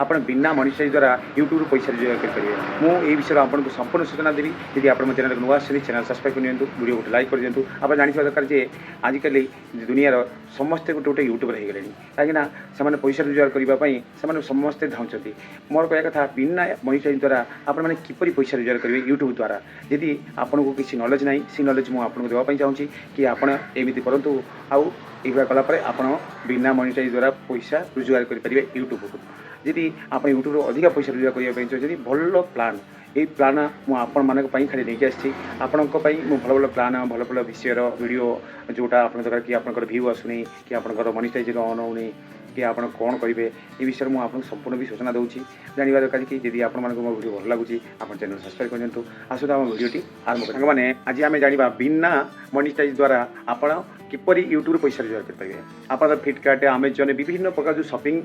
ଆପଣ ବିନା ମନିଟାଇଜ୍ ଦ୍ୱାରା ୟୁଟ୍ୟୁବରୁ ପଇସା ରୋଜଗାର କରିପାରିବେ। ମୁଁ ଏହି ବିଷୟରେ ଆପଣଙ୍କୁ ସମ୍ପୂର୍ଣ୍ଣ ସୂଚନା ଦେବି। ଯଦି ଆପଣ ମୋ ଚ୍ୟାନେଲକୁ ନୂଆ ଆସିଛନ୍ତି, ଚ୍ୟାନେଲ୍ ସବସ୍କ୍ରାଇବ୍ କରିନିଅନ୍ତୁ, ଭିଡ଼ିଓ ଗୋଟେ ଲାଇକ୍ କରିଦିଅନ୍ତୁ। ଆପଣ ଜାଣିଥିବା ଦରକାର ଯେ ଆଜିକାଲି ଦୁନିଆର ସମସ୍ତେ ଗୋଟେ ଗୋଟେ ୟୁଟ୍ୟୁବର ହେଇଗଲେଣି, କାହିଁକିନା ସେମାନେ ପଇସା ରୋଜଗାର କରିବା ପାଇଁ ସେମାନେ ସମସ୍ତେ ଧାଉଁଛନ୍ତି। ମୋର କହିବା କଥା, ବିନା ମନିଟାଇଜ୍ ଦ୍ୱାରା ଆପଣମାନେ କିପରି ପଇସା ରୋଜଗାର କରିବେ ୟୁଟ୍ୟୁବ୍ ଦ୍ୱାରା? ଯଦି ଆପଣଙ୍କୁ କିଛି ନଲେଜ୍ ନାହିଁ, ସେ ନଲେଜ୍ ମୁଁ ଆପଣଙ୍କୁ ଦେବା ପାଇଁ ଚାହୁଁଛି କି ଆପଣ ଏମିତି କରନ୍ତୁ ଆଉ ଏଇଭଳିଆ କଲା ପରେ ଆପଣ ବିନା ମନିଟାଇଜ୍ ଦ୍ୱାରା ପଇସା ରୋଜଗାର କରିପାରିବେ ୟୁଟ୍ୟୁବକୁ। ଯଦି ଆପଣ ୟୁଟ୍ୟୁବରୁ ଅଧିକା ପଇସା ରୋଜଗାର କରିବା ପାଇଁ ଚାହୁଁଛନ୍ତି, ଭଲ ପ୍ଲାନ୍, ଏଇ ପ୍ଲାନ୍ ମୁଁ ଆପଣମାନଙ୍କ ପାଇଁ ଖାଲି ନେଇକି ଆସିଛି। ଆପଣଙ୍କ ପାଇଁ ମୁଁ ଭଲ ଭଲ ପ୍ଲାନ୍, ଭଲ ଭଲ ବିଷୟର ଭିଡ଼ିଓ, ଯେଉଁଟା ଆପଣଙ୍କ ଦରକାର କି ଆପଣଙ୍କର ଭ୍ୟୁ ଆସୁନି କି ଆପଣଙ୍କର ମନିଟାଇଜ୍ ଅନ୍ ହେଉନି କି ଆପଣ କ'ଣ କରିବେ, ଏ ବିଷୟରେ ମୁଁ ଆପଣଙ୍କୁ ସମ୍ପୂର୍ଣ୍ଣ ବି ସୂଚନା ଦେଉଛି। ଜାଣିବା ଦରକାର କି ଯଦି ଆପଣମାନଙ୍କୁ ମୋ ଭିଡ଼ିଓ ଭଲ ଲାଗୁଛି, ଆପଣ ଚ୍ୟାନେଲ୍ ସବସ୍କ୍ରାଇବ୍ କରିଦିଅନ୍ତୁ। ଆସନ୍ତୁ, ଆମ ଭିଡ଼ିଓଟି ଆରମ୍ଭ କରିବା। ସାଙ୍ଗମାନେ, ଆଜି ଆମେ ଜାଣିବା ବିନା ମନିଟାଇଜ୍ ଦ୍ୱାରା ଆପଣ କିପରି ୟୁଟ୍ୟୁବରୁ ପଇସା ରୋଜଗାର କରିପାରିବେ। ଆପଣଙ୍କର ଫ୍ଲିପକାର୍ଟ, ଆମାଜନ୍, ବିଭିନ୍ନ ପ୍ରକାର ଯେଉଁ ସପିଂ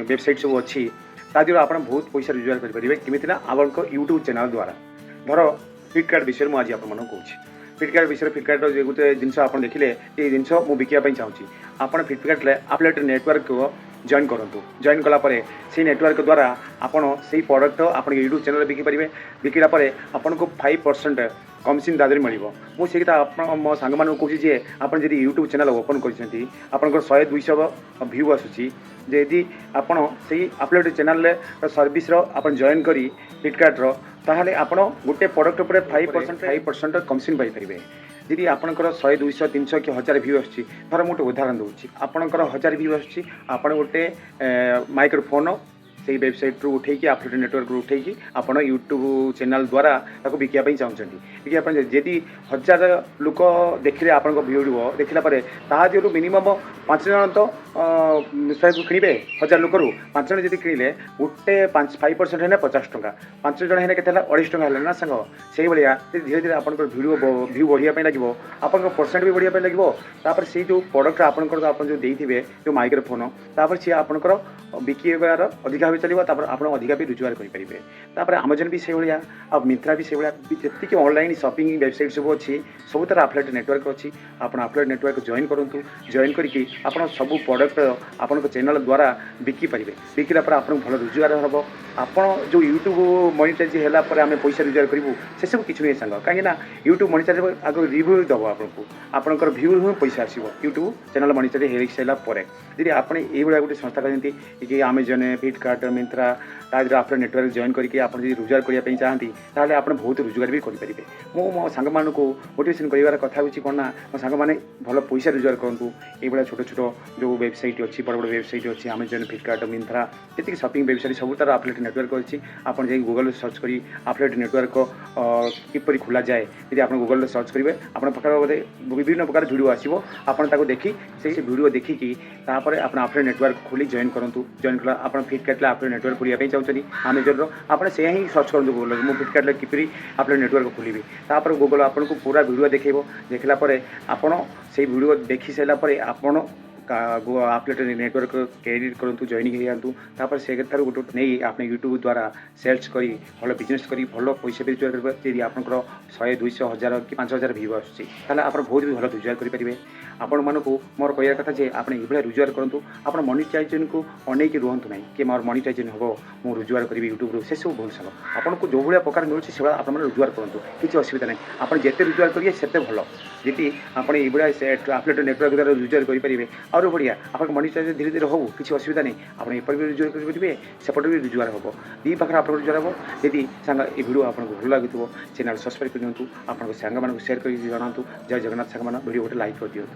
ୱେବସାଇଟ୍ ସବୁ ଅଛି, ତା ଦେହରୁ ଆପଣ ବହୁତ ପଇସା ରୋଜଗାର କରିପାରିବେ। କେମିତି ନା ଆପଣଙ୍କ ୟୁଟ୍ୟୁବ୍ ଚ୍ୟାନେଲ୍ ଦ୍ୱାରା। ଧର, ଫ୍ଲିପକାର୍ଟ ବିଷୟରେ ମୁଁ ଆଜି ଆପଣମାନଙ୍କୁ କହୁଛି। ଫ୍ଲିପକାର୍ଟ ବିଷୟରେ, ଫ୍ଲିପକାର୍ଟର ଯେ ଗୋଟେ ଜିନିଷ ଆପଣ ଦେଖିଲେ, ଏଇ ଜିନିଷ ମୁଁ ବିକିବା ପାଇଁ ଚାହୁଁଛି। ଆପଣ ଫ୍ଲିପକାର୍ଟରେ ଆଫିଲିଏଟ୍ ନେଟୱାର୍କ ଜଏନ୍ କରନ୍ତୁ। ଜଏନ୍ କଲା ପରେ ସେଇ ନେଟୱାର୍କ ଦ୍ୱାରା ଆପଣ ସେଇ ପ୍ରଡ଼କ୍ଟ ଆପଣଙ୍କ ୟୁଟ୍ୟୁବ୍ ଚ୍ୟାନେଲ୍ରେ ବିକିପାରିବେ। ବିକିଲା ପରେ ଆପଣଙ୍କୁ 5% କମିଶନ୍ ତା ଦେହରେ ମିଳିବ। ମୁଁ ସେଇ କଥା ଆପଣ ମୋ ସାଙ୍ଗମାନଙ୍କୁ କହୁଛି ଯେ ଆପଣ ଯଦି ୟୁଟ୍ୟୁବ୍ ଚ୍ୟାନେଲ୍ ଓପନ୍ କରିଛନ୍ତି, ଆପଣଙ୍କର 100 200 ଭ୍ୟୁ ଆସୁଛି, ଯଦି ଆପଣ ସେଇ ଆଫିଲିଏଟ୍ ଚ୍ୟାନେଲ୍ରେ ସର୍ଭିସ୍ର ଆପଣ ଜଏନ୍ କରି ଫ୍ଲିପକାର୍ଟର, ତାହେଲେ ଆପଣ ଗୋଟେ ପ୍ରଡ଼କ୍ଟ ଉପରେ 5% କମିଶନ୍ ପାଇପାରିବେ। ଯଦି ଆପଣଙ୍କର 100, 200, 300 କି 1000 ଭ୍ୟୁ ଆସୁଛି, ଧର ମୁଁ ଗୋଟେ ଉଦାହରଣ ଦେଉଛି, ଆପଣଙ୍କର 1000 ଭ୍ୟୁ ଆସୁଛି, ଆପଣ ଗୋଟେ ମାଇକ୍ରୋଫୋନ୍ ସେଇ ୱେବସାଇଟ୍ରୁ ଉଠେଇକି, ଆଫିଲିଏଟ୍ ନେଟୱାର୍କରୁ ଉଠେଇକି ଆପଣ ୟୁଟ୍ୟୁବ୍ ଚ୍ୟାନେଲ୍ ଦ୍ୱାରା ତାକୁ ବିକିବା ପାଇଁ ଚାହୁଁଛନ୍ତି। ବିକିବା ପାଇଁ ଯଦି 1000 ଲୋକ ଦେଖିଲେ ଆପଣଙ୍କ ଭିଡ଼ିଓ ଦେଖିଲା ପରେ ତାହା ଦେହରୁ ମିନିମମ୍ ପାଞ୍ଚ ଜଣ ତ ସେକୁ କିଣିବେ। 1000 ଲୋକରୁ ପାଞ୍ଚ ଜଣ ଯଦି କିଣିଲେ, ଗୋଟେ 5% ହେଲେ 50 ଟଙ୍କା, ପାଞ୍ଚ ଜଣ ହେଲେ କେତେ ହେଲା? 250 ଟଙ୍କା ହେଲା ନା ସାଙ୍ଗ? ସେଇଭଳିଆ ଯଦି ଧୀରେ ଧୀରେ ଆପଣଙ୍କର ଭିଡ଼ିଓ ଭ୍ୟୁ ବଢ଼ିବା ପାଇଁ ଲାଗିବ, ଆପଣଙ୍କ ପରସେଣ୍ଟ ବି ବଢ଼ିବା ପାଇଁ ଲାଗିବ। ତାପରେ ସେଇ ଯେଉଁ ପ୍ରଡ଼କ୍ଟ ଆପଣଙ୍କର ଆପଣ ଯେଉଁ ଦେଇଥିବେ, ଯେଉଁ ମାଇକ୍ରୋଫୋନ୍, ତାପରେ ସିଏ ଆପଣଙ୍କର ବିକିବାର ଅଧିକା ଭାବେ ଚାଲିବ। ତାପରେ ଆପଣ ଅଧିକା ବି ରୋଜଗାର କରିପାରିବେ। ତାପରେ ଆମାଜନ୍ ବି ସେଇଭଳିଆ ଆଉ ମିନ୍ତ୍ରା ବି ସେଇଭଳିଆ। ଯେତିକି ଅନଲାଇନ୍ ସପିଂ ୱେବସାଇଟ୍ ସବୁ ଅଛି, ସବୁ ତାର ଆଫିଲିଏଟ୍ ନେଟୱାର୍କ ଅଛି। ଆପଣ ଆଫିଲିଏଟ୍ ନେଟୱାର୍କ ଜଏନ୍ କରନ୍ତୁ। ଜଏନ୍ କରିକି ଆପଣ ସବୁ ପ୍ରଡ଼କ୍ଟ ଆପଣଙ୍କ ଚ୍ୟାନେଲ୍ ଦ୍ୱାରା ବିକିପାରିବେ। ବିକିଲା ପରେ ଆପଣଙ୍କୁ ଭଲ ରୋଜଗାର ହେବ। ଆପଣ ଯେଉଁ ୟୁଟ୍ୟୁବ୍ ମନିଟାଇଜ୍ ହେଲା ପରେ ଆମେ ପଇସା ରୋଜଗାର କରିବୁ, ସେସବୁ କିଛି ନୁହେଁ ସାଙ୍ଗ। କାହିଁକିନା ୟୁଟ୍ୟୁବ୍ ମନିଟାଇଜ୍ ଆଗ ରିଭ୍ୟୁ ଦେବ ଆପଣଙ୍କୁ, ଆପଣଙ୍କର ଭ୍ୟୁରୁ ହିଁ ପଇସା ଆସିବ ୟୁଟ୍ୟୁବ୍ ଚ୍ୟାନେଲ୍ ମନିଟାଇଜ୍ ହେଇସାରିଲା ପରେ। ଯଦି ଆପଣ ଏଇଭଳିଆ ଗୋଟେ ସଂସ୍ଥା କରିଛନ୍ତି କି ଆମାଜନ୍, ଫ୍ଲିପକାର୍ଟ, ମିନ୍ତ୍ରା, ତା ଦେହରେ ଆପଣ ନେଟୱାର୍କ ଜଏନ୍ କରିକି ଆପଣ ଯଦି ରୋଜଗାର କରିବା ପାଇଁ ଚାହାନ୍ତି, ତାହେଲେ ଆପଣ ବହୁତ ରୋଜଗାର ବି କରିପାରିବେ। ମୁଁ ମୋ ସାଙ୍ଗମାନଙ୍କୁ ମୋଟିଭେସନ୍ କରିବାର କଥା ହେଉଛି କ'ଣ ନା, ମୋ ସାଙ୍ଗମାନେ ଭଲ ପଇସା ରୋଜଗାର କରନ୍ତୁ। ଏଇଭଳିଆ ଛୋଟ ଛୋଟ ଯେଉଁ ୱେବସାଇଟ୍ ଅଛି, ବଡ଼ ବଡ଼ ୱେବସାଇଟ୍ ଅଛି, ଆମାଜନ୍, ଫ୍ଲିପକାର୍ଟ, ମିନ୍ତ୍ରା, ଯେତିକି ସପିଂ ୱେବସାଇଟ୍, ସବୁ ତାର ଆଫିଲିଏଟ୍ ନେଟୱାର୍କ ଅଛି। ଆପଣ ଯାଇ ଗୁଗଲରେ ସର୍ଚ୍ଚ କରି ଆଫିଲିଏଟ୍ ନେଟୱାର୍କ କିପରି ଖୋଲାଯାଏ, ଯଦି ଆପଣ ଗୁଗଲରେ ସର୍ଚ୍ଚ କରିବେ, ଆପଣଙ୍କ ପାଖରେ ବୋଧେ ବିଭିନ୍ନ ପ୍ରକାର ଭିଡ଼ିଓ ଆସିବ। ଆପଣ ତାକୁ ଦେଖି, ସେଇ ଭିଡ଼ିଓ ଦେଖିକି ତାପରେ ଆପଣ ଆଫିଲିଏଟ୍ ନେଟୱାର୍କ ଖୋଲି ଜଏନ୍ କରନ୍ତୁ। ଜଏନ୍ କଲା, ଆପଣ ଫ୍ଲିପକାର୍ଟରେ ଆଫିଲିଏଟ୍ ନେଟୱାର୍କ ଖୋଲିବା ପାଇଁ ଚାହୁଁଛନ୍ତି ଆମାଜନର, ଆପଣ ସେଇଆ ହିଁ ସର୍ଚ୍ଚ କରନ୍ତୁ ଗୁଗଲରେ, ମୁଁ ଫ୍ଲିପକାର୍ଟରେ କିପରି ଆଫିଲିଏଟ୍ ନେଟୱାର୍କ ଖୋଲିବି। ତାପରେ ଗୁଗଲ ଆପଣଙ୍କୁ ପୁରା ଭିଡ଼ିଓ ଦେଖେଇବ। ଦେଖିଲା ପରେ ଆପଣ ସେଇ ଭିଡ଼ିଓ ଦେଖି ସାରିଲା ପରେ ଆପଣ ଆଫିଲିଏଟ୍ ନେଟୱାର୍କ କ୍ରିଏଟ୍ କରନ୍ତୁ, ଜଏନିଂ ହେଇଯାଆନ୍ତୁ। ତାପରେ ସେ କଥାରୁ ଗୋଟେ ଗୋଟେ ନେଇ ଆପଣ ୟୁଟ୍ୟୁବ୍ ଦ୍ୱାରା ସେଲ୍ସ କରି, ଭଲ ବିଜନେସ୍ କରି, ଭଲ ପଇସା ବି ରୋଜଗାର କରିବେ। ଯଦି ଆପଣଙ୍କର 100, 200, 1000 କି 5000 ଭ୍ୟୁ ଆସୁଛି, ତାହେଲେ ଆପଣ ବହୁତ ବି ଭଲ ରୋଜଗାର କରିପାରିବେ। ଆପଣମାନଙ୍କୁ ମୋର କହିବା କଥା ଯେ ଆପଣ ଏଇଭଳିଆ ରୋଜଗାର କରନ୍ତୁ। ଆପଣ ମନିଟାଇଜେସନ୍କୁ ଅନେଇକି ରୁହନ୍ତୁ ନାହିଁ କି ମୋର ମନିଟାଇଜେସନ୍ ହେବ, ମୁଁ ରୋଜଗାର କରିବି ୟୁଟ୍ୟୁବ୍ରୁ। ସେସବୁ ଭୁଲ ସାଙ୍ଗ। ଆପଣଙ୍କୁ ଯେଉଁ ଭଳିଆ ପ୍ରକାର ମିଳୁଛି, ସେଭଳିଆ ଆପଣମାନେ ରୋଜଗାର କରନ୍ତୁ, କିଛି ଅସୁବିଧା ନାହିଁ। ଆପଣ ଯେତେ ରୋଜଗାର କରିବେ, ସେତେ ଭଲ। ଯଦି ଆପଣ ଏଇଭଳିଆ ସେ ଆଫିଲିଏଟ୍ ନେଟୱାର୍କ ଦ୍ୱାରା ରୋଜଗାର କରିପାରିବେ, ଆହୁରି ବଢ଼ିଆ। ଆପଣଙ୍କ ମନିଟାଇଜେସନ୍ ଧୀରେ ଧୀରେ ହେଉ, କିଛି ଅସୁବିଧା ନାହିଁ। ଆପଣ ଏପଟେ ବି ରୋଜଗାର କରିପାରିବେ, ସେପଟେ ବି ରୋଜଗାର ହେବ, ଦୁଇ ପାଖରେ ଆପଣଙ୍କ ରୋଜଗାର ହେବ। ଯଦି ସାଙ୍ଗ ଏ ଭିଡ଼ିଓ ଆପଣଙ୍କୁ ଭଲ ଲାଗୁଥିବ, ଚ୍ୟାନେଲ୍ ସବସ୍କ୍ରାଇବ୍ କରିନିଅନ୍ତୁ, ଆପଣଙ୍କ ସାଙ୍ଗମାନଙ୍କୁ ସେୟାର କରିକି ଜଣାନ୍ତୁ। ଜୟ ଜଗନ୍ନାଥ ସାଙ୍ଗମାନ, ଭିଡ଼ିଓ ଗୋଟେ ଲାଇକ୍ କରିଦିଅନ୍ତୁ।